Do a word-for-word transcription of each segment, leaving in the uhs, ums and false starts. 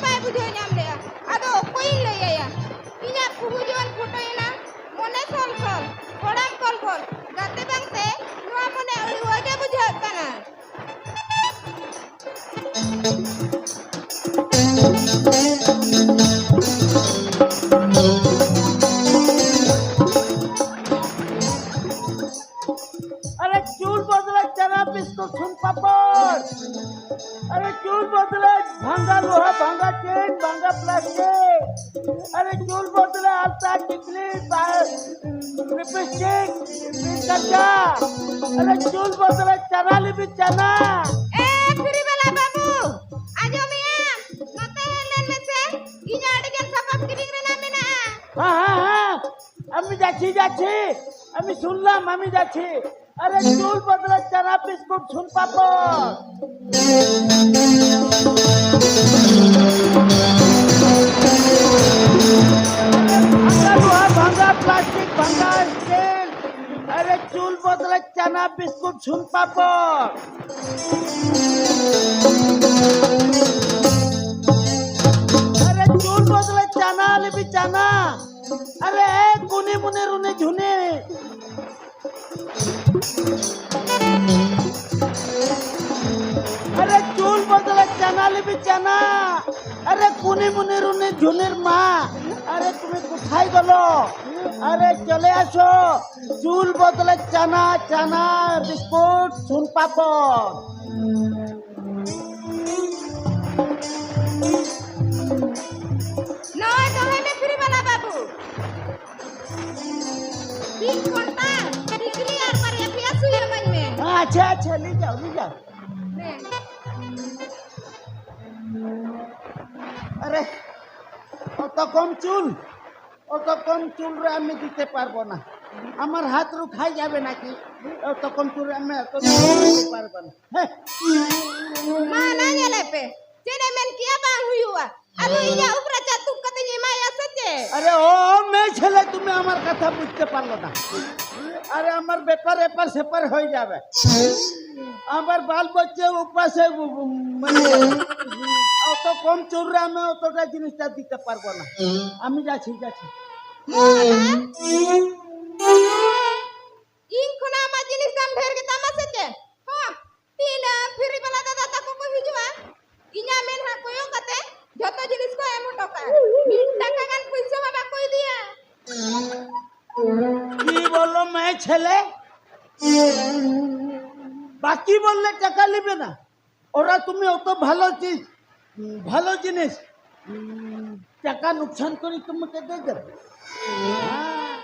ᱵᱟᱭ ᱵᱩᱡᱷᱟᱹᱣ ᱧᱟᱢ ᱞᱮᱜᱼᱟ᱾ ᱟᱫᱚ ᱚᱠᱚᱭᱤᱧ ᱞᱟᱹᱭ ᱟᱭᱟ? ᱤᱧᱟᱹᱜ ᱠᱩᱦᱩ ᱡᱩᱣᱟᱹᱱ ᱯᱷᱳᱴᱳᱭᱮᱱᱟ, ᱢᱚᱱᱮ ᱥᱚᱞ ᱥᱚᱞ, ᱠᱚᱲᱟᱢ ᱠᱚᱞ ᱠᱚᱞ, ᱜᱟᱛᱮ ᱵᱟᱝᱛᱮ ᱱᱚᱣᱟ ᱢᱚᱱᱮ ᱟᱹᱲᱩᱣᱟᱹ ᱜᱮ ᱵᱩᱡᱷᱟᱹᱜ ᱠᱟᱱᱟ᱾ अरे चूल बदले चना बिस्कुट सुन पापड़। अरे चूल बदले भंगा लोहा, भंगा चेन, भंगा प्लास्टिक। अरे चूल बदले आलता, टिकली, लिपस्टिक, कच्चा। अरे चूल बदले चना लिपि चना। ए, ᱯᱷᱤᱨᱤ ᱵᱟᱞᱟ ᱵᱟᱹᱵᱩ, ᱟᱸᱡᱚᱢᱮᱜᱼᱟᱢ? ᱱᱚᱛᱮ ᱦᱮᱡ ᱞᱮᱱ ᱢᱮᱥᱮ, ᱤᱧᱟᱹᱜ ᱟᱹᱰᱤ ᱜᱟᱱ ᱥᱟᱯᱟᱵ ᱠᱤᱨᱤᱧ ᱨᱮᱱᱟᱜ ᱢᱮᱱᱟᱜᱼᱟ᱾ ᱦᱮᱸ, ᱦᱮᱸ, ᱦᱮᱸ, আমি যাচ্ছি, যাচ্ছি, আমি শুনলাম, আমি যাচ্ছি। अरे चूल बदले चना बिस्कुट सुन पापड़। अरे भंगा लोहा, भंगा प्लास्टिक, भंगा स्टील। अरे चूल बदले चना बिस्कुट सुन पापड़। अरे चूल बदले चना लिपि चना। अरे ए कुनी मुनी रुनी झुनी। अरे चूल बदले चना लिपि चना। अरे कुनी मुनी रुनी झुनीर माँ। अरे তুমি কোথায় গেল? अरे चले আসো। চুল বদলে চানা, চানা বিস্কুট, সুন পাপড়। ᱱᱚᱜᱼᱚᱭ ᱫᱚᱦᱚᱭ ᱢᱮ ᱯᱷᱤᱨᱤ ᱵᱟᱞᱟ ᱵᱟᱹᱵᱩ᱾ ᱛᱤᱱ ᱠᱚᱱᱴᱟ ᱴᱤᱠᱞᱤ ᱟᱨ ᱵᱟᱨᱭᱟ ᱯᱮᱭᱟ ᱥᱩᱭ ᱮᱢᱟᱹᱧ ᱢᱮ᱾ ᱟᱪᱪᱷᱟ, ᱟᱪᱪᱷᱟ, ᱞᱟᱹᱭ ᱡᱟᱣ, ᱞᱟᱹᱭ ᱡᱟᱣ᱾ ᱦᱮᱸ᱾ আরে, অত কম চুল, অত কম চুলরে আমি দিতে পারবো না। আমার হাত রুখাই যাবে নাকি? অত কম চুলরে আমি এত দিতে পারবো না। ᱦᱮᱸ᱾ ᱢᱟ ᱱᱟ ᱧᱮᱞᱮ ᱯᱮ, ᱪᱮᱫ ᱮ ᱢᱮᱱ ᱠᱮᱜᱼᱟ ᱵᱟᱝ ᱦᱩᱭᱩᱜᱼᱟ᱾ ᱟᱫᱚ ᱤᱧᱟᱹᱜ ᱩᱵ ᱨᱟᱪᱟ ᱛᱩᱫ ᱠᱟᱛᱮᱧ ᱮᱢᱟᱭᱟ ᱥᱮ আরে ও মেয়ে ছেলে, তুমি আমার কথা বুঝতে পারলো না। আরে আমার ব্যাপার এপার সেপার হয়ে যাবে। আমার বাল বাচ্চা উপাসে উ-, উ-, মরে যাবে। অত কম চুলরে আমি অতটা জিনিসটা দিতে পারবো না। আমি যাচ্ছি, যাচ্ছি। ᱤᱧ ᱠᱷᱚᱱᱟᱜ ᱟᱢᱟᱜ ᱡᱤᱱᱤᱥ ᱫᱟᱢ ᱰᱷᱮᱨ ᱜᱮᱛᱟᱢᱟ ᱥᱮ ᱪᱮᱫ? ᱦᱚᱸ, ᱛᱤᱱᱟᱹᱜ ᱯᱷᱤᱨᱤ ᱵᱟᱞᱟ ᱫᱟᱫᱟ ᱛᱟᱠᱚ ᱠᱚ ᱦᱤᱡᱩᱜᱼᱟ, ᱤᱧᱟᱜ ᱢᱮᱫᱦᱟ ᱠᱚᱭᱚᱜ ᱠᱟᱛᱮ ᱡᱷᱚᱛᱚ ᱡᱤᱱᱤᱥ ᱠᱚ ᱮᱢ ᱦᱚᱴᱚ ᱠᱟᱜᱼᱟ᱾ ᱢᱤᱫ ᱴᱟᱠᱟ ᱜᱟᱱ ᱯᱩᱭᱥᱟᱹ ᱦᱚᱸ ᱵᱟᱠᱚ ᱤᱫᱤᱭᱟ᱾ কি বললো মেয়ে ছেলে? বাকি বললে টাকা নিবে না? ওরা তুমি অত ভালো চিজ, উম, ভালো জিনিস, উম, টাকা নুকসান করে তোমাকে দিয়ে দেবে। হ্যাঁ।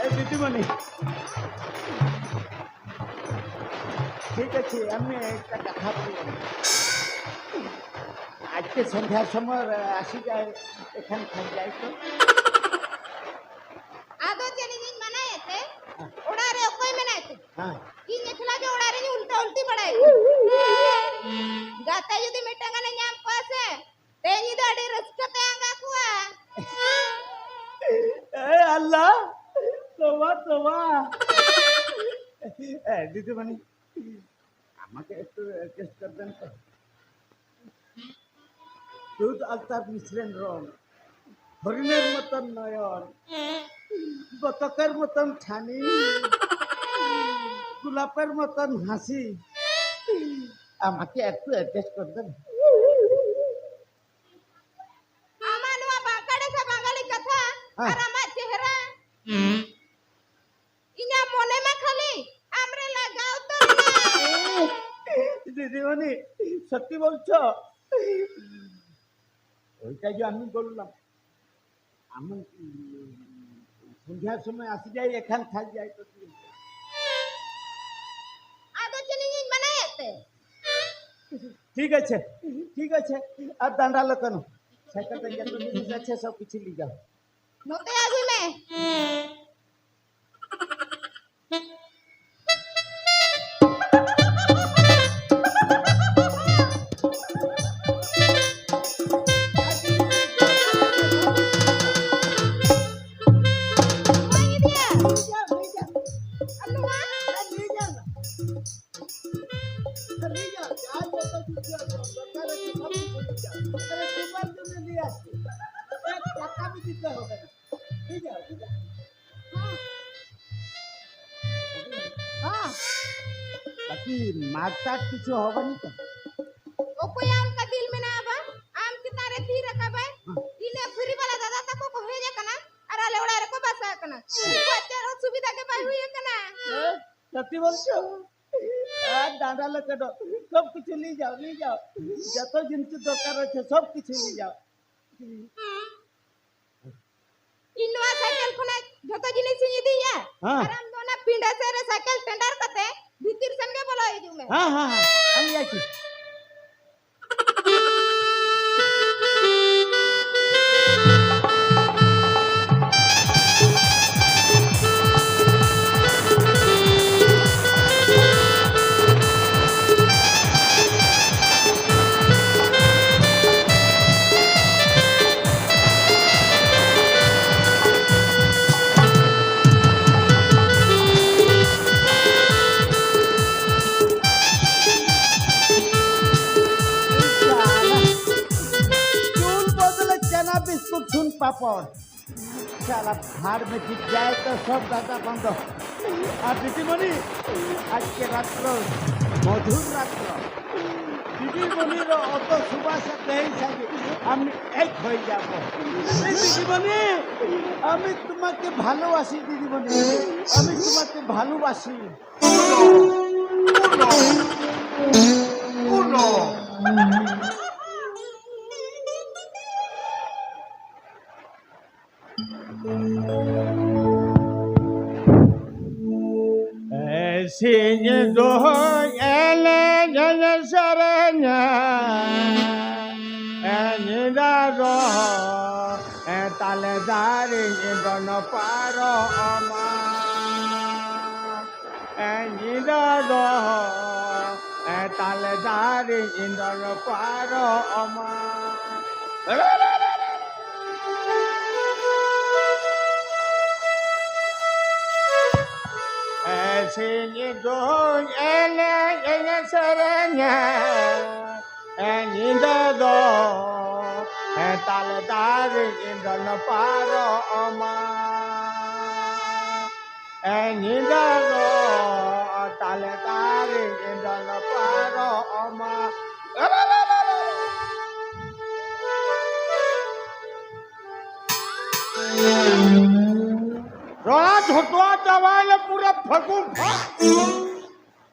এই দিদিমণি, ঠিক আছে, আমি একটা কথা বললাম। আজকে সন্ধ্যার সময় আসি যায়, এখানে থাক যায় তো। ᱟᱫᱚ ᱪᱮᱫ ᱤᱧᱤᱧ ᱢᱟᱱᱟᱭᱮᱫ ᱛᱮ? ᱚᱲᱟᱜ ᱨᱮ ᱚᱠᱚᱭ ᱢᱮᱱᱟᱭ ᱛᱮ? ᱦᱮᱸ᱾ ᱤᱧ ᱮᱠᱞᱟ ᱜᱮ ᱚᱲᱟᱜ ᱨᱮᱧ ᱩᱞᱴᱟᱹ ᱩᱞᱴᱤ ᱵᱟᱲᱟᱭᱮᱫ ᱠᱚᱣᱟ᱾ ᱜᱟᱛᱮ ᱡᱩᱫᱤ ᱢᱤᱫᱴᱟᱝ ᱜᱟᱱᱮ ᱧᱟᱢ ᱠᱚᱣᱟ ᱥᱮ, ᱛᱮᱦᱮᱧ ᱧᱤᱫᱟᱹ ᱟᱹᱰᱤ ᱨᱟᱹᱥᱠᱟᱹ ᱛᱮ ᱟᱸᱜᱟ ᱠᱚᱣᱟ᱾ ᱮ ᱟᱞᱞᱟ, ᱛᱚᱵᱟ, ᱛᱚᱵᱟ᱾ এ, দিদিমণি, আমাকে একটু অ্যাডজাস্ট করবেন তো? দুধ আলতার মিশ্রণ রং, হরিণের মতন নয়ন, বতকের মতন ছানি, গোলাপের মতন হাসি। আমাকে একটু অ্যাডজাস্ট করবেন। ᱟᱢᱟᱜ ᱱᱚᱣᱟ ᱵᱟᱸᱠᱟᱲᱮ ᱥᱮ ᱵᱟᱝᱜᱟᱞᱤ ᱠᱟᱛᱷᱟ ᱦᱮᱸ᱾ ᱟᱨ ᱟᱢᱟᱜ ᱪᱮᱦᱨᱟ, ᱤᱧᱟᱜ ᱢᱚᱱᱮ ᱢᱟ ᱠᱷᱟᱹᱞᱤ ᱟᱢᱨᱮ ᱞᱟᱜᱟᱣ ᱩᱛᱟᱹᱨ ᱮᱱᱟ᱾ দিদিমণি, সত্যি বলছো? ওইটা যে আমি বললাম, আমি উম, সন্ধ্যার সময় আসি যাই, এখান থাক যাই তো কি? ᱟᱫᱚ ᱪᱮᱫ ᱤᱧᱤᱧ ᱢᱟᱱᱟᱭᱮᱫ ᱛᱮ? ᱴᱷᱤᱠ ᱟᱪᱷᱮ, ᱴᱷᱤᱠ ᱟᱪᱷᱮ᱾ ᱟᱨ ᱰᱟᱸᱰᱟ ᱞᱮᱠᱟᱱ ᱥᱟᱭᱠᱮᱞ ᱛᱮ ᱡᱚᱛᱚ ᱡᱤᱱᱤᱥ ᱟᱪᱷᱮ, ᱥᱚᱵ ᱠᱤᱪᱷᱩ ᱞᱤᱡᱟᱣ᱾ ᱱᱚᱛᱮ ᱟᱹᱜᱩᱭ ᱢᱮ᱾ ᱦᱚᱸ᱾ ᱵᱟᱠᱤ ᱢᱟᱜᱽ ᱴᱟᱜ ᱠᱤᱪᱷᱩ ᱦᱚᱵᱟᱱᱤ ᱛᱚ? ᱚᱠᱚᱭᱟᱜ ᱚᱱᱠᱟ ᱫᱤᱞ ᱢᱮᱱᱟᱜᱼᱟ ᱵᱟ? ᱟᱢ ᱪᱮᱛᱟᱱ ᱨᱮ ᱛᱤ ᱨᱟᱠᱟᱵᱟᱭ᱾ ᱦᱮᱸ᱾ ᱤᱱᱟᱹ free ᱵᱟᱞᱟ ᱫᱟᱫᱟ ᱛᱟᱠᱚ ᱠᱚ ᱦᱮᱡ ᱟᱠᱟᱱᱟ ᱟᱨ ᱟᱞᱮ ᱚᱲᱟᱜ ᱨᱮᱠᱚ ᱵᱟᱥᱟ ᱟᱠᱟᱱᱟ᱾ ᱩᱱᱠᱩᱣᱟᱜ ᱪᱮᱫ ᱚᱥᱩᱵᱤᱫᱷᱟ ᱜᱮ ᱵᱟᱭ ᱦᱩᱭ ᱟᱠᱟᱱᱟ᱾ ᱦᱮᱸ, ᱥᱟᱹᱛᱤ ᱵᱚᱞᱪᱚ᱾ ᱟᱨ ᱰᱟᱸᱰᱟ ᱞᱮ ᱠᱮᱰᱚ᱾ ᱥᱚᱵ ᱠᱤᱪᱷᱩ ᱞᱤ ᱡᱟᱣ, ᱞᱤ ᱡᱟᱣ᱾ ᱡᱚᱛᱚ ᱡᱤᱱᱤᱥ ᱫᱚᱨᱠᱟᱨ ᱟᱪᱷᱮ, ᱥᱚᱵ ᱠᱤᱪᱷᱩ ᱞᱤ ᱡᱟᱣ᱾ ᱤᱧ ᱱᱚᱣᱟ ᱥᱟᱭᱠᱮᱞ ᱠᱷᱚᱱᱟᱜ ᱡᱷᱚᱛᱚ ᱡᱤᱱᱤᱥ ᱤᱧ ᱤᱫᱤᱭᱟ᱾ ᱦᱮᱸ᱾ ᱟᱨ ᱟᱢ ᱫᱚ ᱚᱱᱟ ᱯᱤᱸᱰᱟᱹ ᱥᱮᱫ ᱨᱮ ᱥᱟᱭᱠᱮᱞ ᱴᱮᱸᱰᱟᱨ ᱠᱟᱛᱮ ᱵᱷᱤᱛᱤᱨ ᱥᱮᱱ ᱜᱮ ᱵᱚᱞᱚ ᱦᱤᱡᱩᱜ ᱢᱮ᱾ ᱦᱮᱸ, ᱦᱮᱸ, ᱦᱮᱸ᱾ ᱟᱢ ᱞᱟᱹᱭ ᱠᱤ? ᱪᱩᱞ ᱵᱚᱫᱞᱮ ᱪᱟᱱᱟ ᱵᱤᱥᱠᱩᱴ ᱥᱩᱱ ᱯᱟᱯᱚᱲ। ᱪᱟᱞᱟ ᱵᱷᱟᱲ ᱢᱮ, ᱡᱤᱛ ᱡᱟᱭ ᱛᱚ ᱥᱚᱵ ᱫᱟᱫᱟ ᱵᱚᱱᱫᱚ। ᱟᱨ ᱫᱤᱫᱤᱢᱚᱱᱤ, ᱟᱡᱠᱮ ᱨᱟᱛᱨᱚ ᱢᱚᱫᱷᱩᱨ ᱨᱟᱛᱨᱚ। দিদিমণির অত সুবাসে দেই সাজে আমি এক হয়ে যাব। এই দিদিমণি, আমি তোমাকে ভালোবাসি দিদিমণি, আমি তোমাকে ভালোবাসি। Uno, uno, uno. ᱥᱤᱧ ᱫᱚ ᱮᱱᱮᱡ ᱥᱮᱨᱮᱧ ᱛᱟᱞᱮ ᱫᱟᱨᱮ ᱫᱚᱱ ᱯᱟᱨᱚᱢᱟ᱾ ᱮ ᱧᱤᱫᱟᱹ ᱫᱚ, ᱮ ᱛᱟᱞᱮ ᱫᱟᱨᱮ ᱫᱚᱱ ᱯᱟᱨᱚᱢᱟ᱾ ᱮ ᱥᱤᱧ ᱫᱚᱧ ᱮᱱᱮᱡ ᱮᱱᱮᱡ ᱥᱮᱨᱮᱧᱟ᱾ ᱮ ᱧᱤᱫᱟᱹ ᱫᱚ, ᱮ ᱛᱟᱞᱮ ᱫᱟᱨᱮ ᱫᱚᱱ ᱯᱟᱨᱚᱢᱟ᱾ ᱮ ᱧᱤᱫᱟᱹ ᱫᱚ, ᱛᱟᱞᱮ ᱫᱟᱨᱮ ᱫᱚᱱ ᱯᱟᱨᱚᱢᱟ᱾ ᱨᱚᱲᱟ ᱡᱷᱚᱛᱚᱣᱟᱜ ᱪᱟᱵᱟᱭᱮᱱᱟ, ᱯᱩᱨᱟᱹ ᱯᱷᱟᱹᱜᱩᱱ ᱯᱷᱟᱹᱜ᱾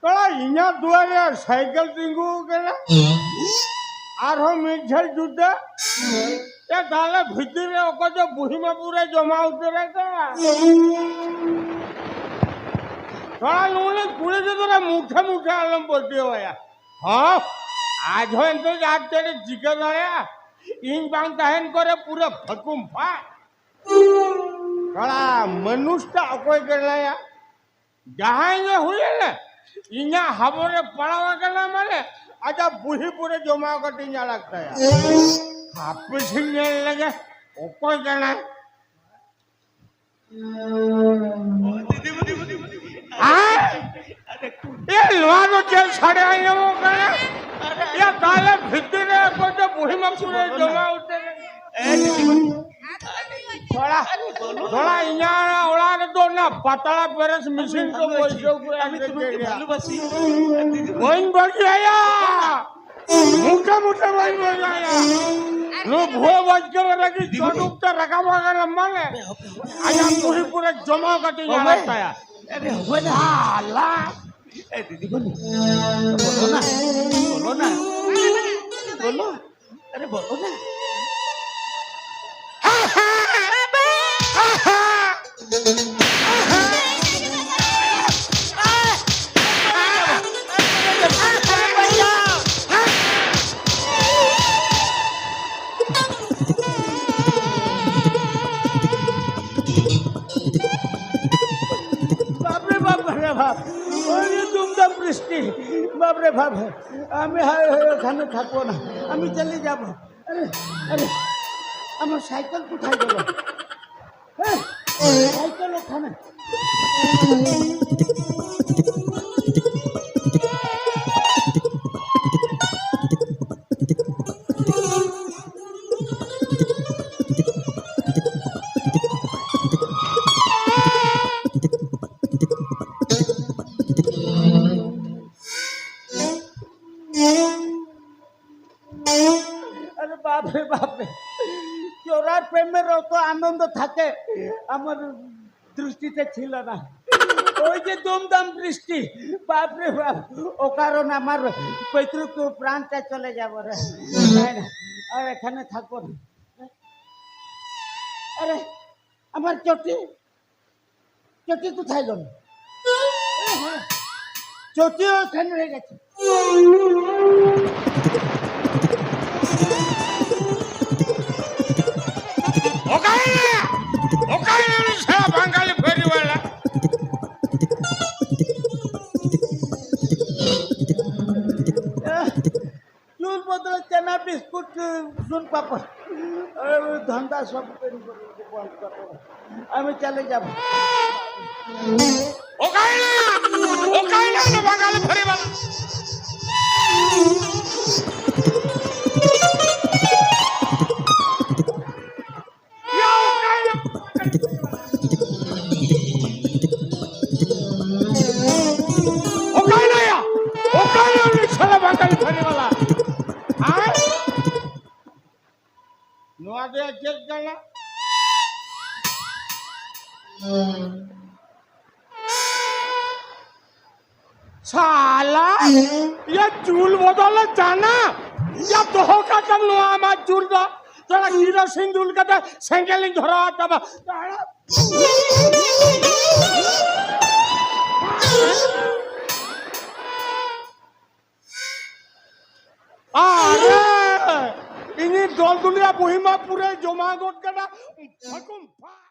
ᱠᱚᱲᱟ, ᱤᱧᱟᱹᱜ ᱫᱩᱣᱟᱹᱨ ᱨᱮ ᱥᱟᱭᱠᱮᱞ ᱛᱤᱸᱜᱩ ᱟᱠᱟᱱᱟ᱾ ᱟᱨᱦᱚᱸ ᱢᱤᱫ ᱡᱷᱟᱹᱞ ᱡᱩᱛᱟᱹ᱾ ᱮ, ᱛᱟᱦᱞᱮ ᱵᱷᱤᱛᱤᱨ ᱨᱮ ᱚᱠᱚᱭ ᱪᱚ ᱵᱩᱦᱤ ᱢᱟᱹᱯᱩ ᱨᱮ ᱡᱚᱢᱟ ᱩᱛᱟᱹᱨ ᱟᱠᱟᱫ᱾ ᱛᱷᱚᱲᱟ ᱱᱩᱭ ᱠᱩᱲᱤ ᱜᱤᱫᱽᱨᱟᱹ ᱢᱩᱴᱷᱮ ᱢᱩᱴᱷᱮ ᱟᱞᱚᱢ ᱯᱟᱹᱛᱭᱟᱹᱣᱟᱭᱟ᱾ ᱦᱚᱸ, ᱟᱡ ᱦᱚᱸ ᱮᱱᱛᱮ ᱡᱟᱦᱟᱸ ᱛᱮᱨᱮ ᱪᱤᱠᱟᱹ ᱫᱟᱲᱮᱭᱟᱜᱼᱟ᱾ ᱤᱧ ᱵᱟᱝ ᱛᱟᱦᱮᱱ ᱠᱚᱨᱮ ᱯᱩᱨᱟᱹ ᱯᱷᱟᱹᱠᱩᱢ ᱯᱷᱟᱜ᱾ ᱛᱷᱚᱲᱟ ᱢᱟᱹᱱᱩᱥᱴᱟ ᱚᱠᱚᱭ ᱠᱟᱱᱟᱭᱟ? ᱡᱟᱦᱟᱸᱭ ᱜᱮ ᱦᱩᱭᱮᱱᱟ, ᱤᱧᱟᱹᱜ ᱦᱟᱵᱚᱨ ᱨᱮ ᱯᱟᱲᱟᱣ ᱟᱠᱟᱱᱟ ᱢᱟᱱᱮ, ᱟᱡᱟᱜ ᱵᱩᱦᱤ ᱯᱩᱨᱟᱹ ᱡᱚᱢᱟᱣ ᱠᱟᱛᱮᱧ ᱟᱲᱟᱜ ᱛᱟᱭᱟ᱾ ᱦᱟᱯᱮ ᱥᱮᱧ ᱧᱮᱞ ᱞᱮᱜᱮ, ᱚᱠᱚᱭ ᱠᱟᱱᱟᱭ? ᱦᱮᱸ? ᱮ, ᱱᱚᱣᱟ ᱫᱚ ᱪᱮᱫ ᱥᱟᱰᱮ ᱟᱸᱡᱚᱢᱚᱜ ᱠᱟᱱᱟ? ᱮ, ᱛᱟᱦᱞᱮ ᱵᱷᱤᱛᱤᱨ ᱨᱮ ᱚᱠᱚᱭ ᱪᱚ ᱵᱩᱦᱤ ᱢᱟᱹᱯᱩ ᱨᱮ ᱡᱚᱢᱟᱣ ᱩᱛᱟᱹᱨ᱾ ᱛᱷᱚᱲᱟ, ᱛᱷᱚᱲᱟ ᱤᱧᱟᱹᱜ ᱚᱲᱟᱜ ᱨᱮᱫᱚ ᱚᱱᱟ ᱯᱟᱛᱲᱟ ᱯᱮᱨᱮᱥ ᱢᱮᱥᱤᱱ ᱠᱚ ᱵᱟᱹᱭᱥᱟᱹᱣ ᱠᱚ ᱮᱢ ᱠᱮᱫ ᱜᱮᱭᱟ᱾ ᱵᱟᱹᱧ ᱵᱟᱹᱜᱤᱭᱟᱭᱟ, ᱢᱩᱴᱷᱮ ᱢᱩᱴᱷᱮ ᱵᱟᱹᱧ ᱵᱟᱹᱜᱤᱭᱟᱭᱟ᱾ ᱱᱩᱭ ᱵᱷᱩᱣᱟᱹ ᱵᱟᱪᱠᱟᱹ ᱨᱮ ᱞᱟᱹᱜᱤᱫ ᱪᱟᱸᱫᱩᱠ ᱛᱮ ᱨᱟᱠᱟᱵ ᱟᱠᱟᱱᱟ ᱢᱟᱱᱮ, ᱟᱭᱟᱜ ᱵᱩᱦᱤ ᱯᱩᱨᱟᱹ ᱡᱚᱢᱟᱣ ᱠᱟᱛᱮ ᱧᱟᱢᱮᱫ ᱛᱟᱭᱟ᱾ ᱟᱞᱟ᱾ ᱮ ᱫᱤᱫᱤ ᱵᱚᱞᱚ᱾ ᱵᱚᱞᱚ ᱱᱟ᱾ ᱵᱚᱞᱚ ᱱᱟ᱾ ᱵᱚᱞᱚ᱾ ᱟᱨᱮ ᱵᱚᱞᱚ ᱱᱟ᱾ ভাব, ওই যে দুমদাম বৃষ্টি, বাপরে বাপ। আমি হায় হায় ওখানে থাকবো না, আমি চলে যাব। আরে, আরে, আমার সাইকেল কোথায় গেল? হ্যাঁ, সাইকেল ওখানে। আরে বাপরে বাপরে, চোরার প্রেমের অত আনন্দ থাকে, আমার দৃষ্টিতে ছিল না। ওই যে দুমদাম বৃষ্টি, বাপরে বাপ, ও কারণে আমার পৈতৃক প্রাণটা চলে যাবো রে। না, না, আর এখানে থাকবো না। আরে, আমার চটি, চটি কোথায় গেল? চটি ওখানে রয়ে গেছে। ওখানে, ওখানে সারা বাঙালি ফেরিওয়ালা। চুল বদলে চানা বিস্কুট, সুন পাপড়, আর ওই ধান্দা সব বন্ধ করে দেবো। আমি চলে যাব। ওখানে, ওখানে বাঙালি ফেরিওয়ালা। ওখানে, ওখানে, ওখানে সারা বাঙালি ফেরিওয়ালা। আর ᱱᱚᱣᱟ ᱫᱚ ᱪᱮᱫ ᱠᱟᱱᱟ? ᱥᱟᱞᱟ, ᱭᱟ ᱪᱩᱞ ᱵᱚᱫᱚᱞ ᱪᱟᱱᱟ, ᱭᱟ ᱫᱚᱦᱚ ᱠᱟᱜ ᱠᱟᱱ ᱱᱚᱣᱟ ᱟᱢᱟᱜ ᱪᱩᱞ ᱫᱚ᱾ ᱛᱷᱚᱲᱟ ᱠᱮᱨᱳᱥᱤᱱ ᱫᱩᱞ ᱠᱟᱛᱮ ᱥᱮᱸᱜᱮᱞ ᱤᱧ ᱫᱷᱚᱨᱟᱣ ᱟᱜ ᱛᱟᱢᱟ᱾ ᱟᱨᱮ! ᱤᱧᱤᱡ ᱫᱚᱞ ᱫᱩᱞᱤᱭᱟ ᱵᱩᱦᱤ ᱢᱟ ᱯᱩᱨᱟᱹᱭ ᱡᱚᱢᱟ ᱜᱚᱫ ᱠᱟᱫᱟ᱾ ᱯᱷᱟᱹᱜᱩᱱ ᱯᱷᱟ-